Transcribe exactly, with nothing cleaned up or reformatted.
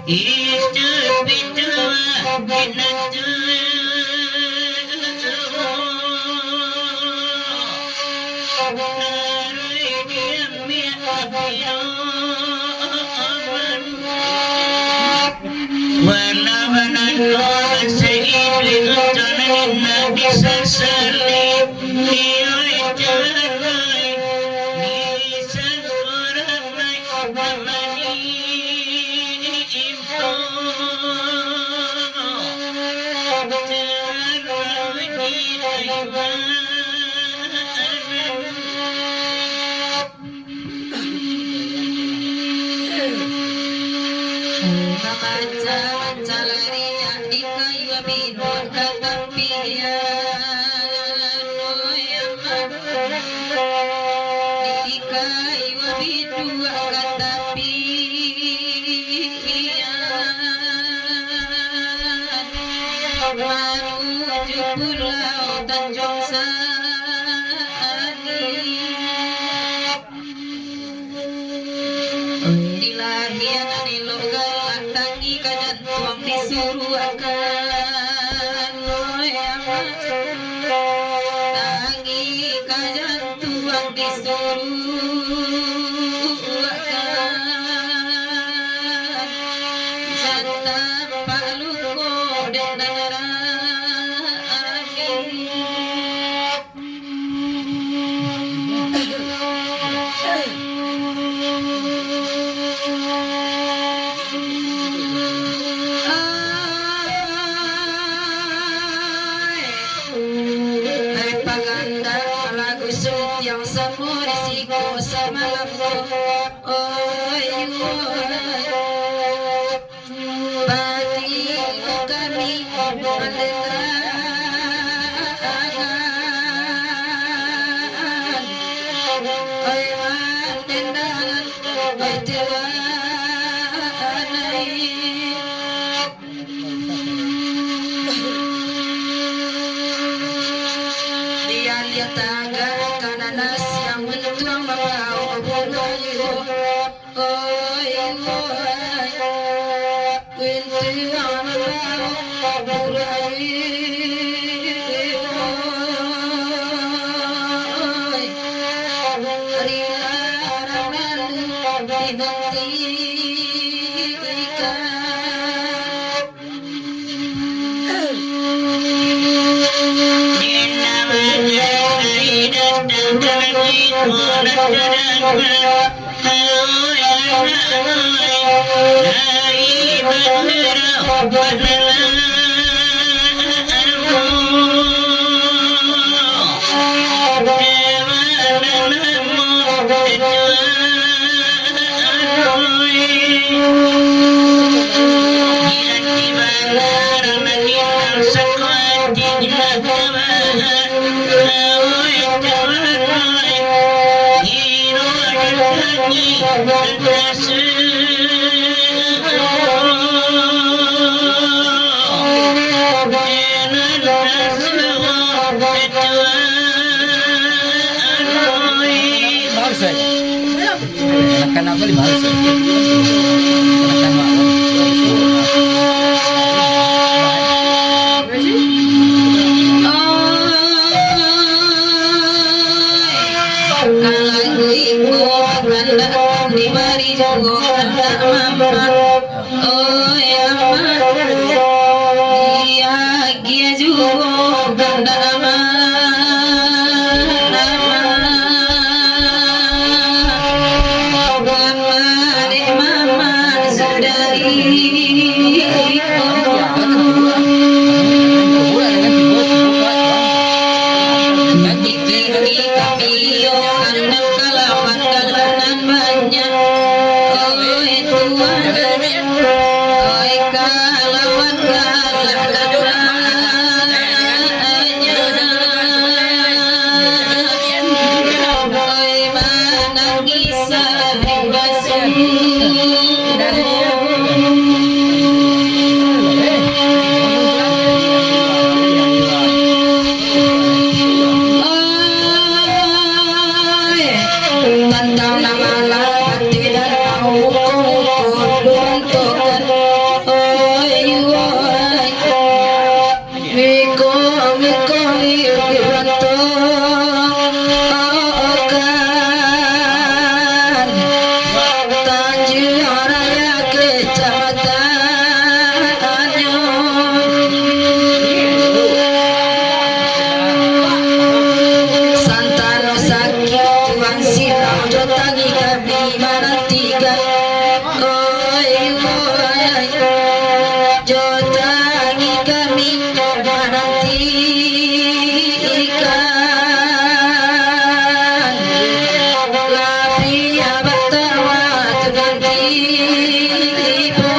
Itu pituah binatang. Wala banano saidui untunan indak bisa sali. Nioi Tuhan ai, nisan urang ai, namani impo. Tuhan ai, di kaimanan. Babaca-baca lariak di kayu, binuak ka tapian. Di kayu, binuak ka tapian. Manuju Pulau Tanjung Sari. Dilahian elok galak, tangi ka jantuang disuruahkan. Tangi ka jantuang disuruahkan. Jan tampak luko dek nan rami. Hai paganda lagu suntiang samo di siko samalam ko. Oi, oi. Bagi kami mandengarkan, oi, mandengarkan, oi, Tuhan ai. Dialiah tagak ka nan nasiang untuang mambaok buruayo. Oi, oi, untuang mambaok buruayo. Oi, rila ramalu dinantikan. Makan apa lima ratus? Makan apa? Kalau iko kandak dibari juo kandak mamak. Oi, amak, diagiah juo kandak amak, amak. Amak dek mamak sudah iko. Kini kami yo handak kalawan dalanan banyak. Oi Tuhan, oi kalawan dalanan banyak. Oi manangis saribu basuh. Tantang nan malah ati dan tahu kongkong luntukan. Santano sakik tuan silau, jo tangih kami manantikan. Oi, oi, jo tangih kami manantikan. Labiah batawa tu nanti ibu.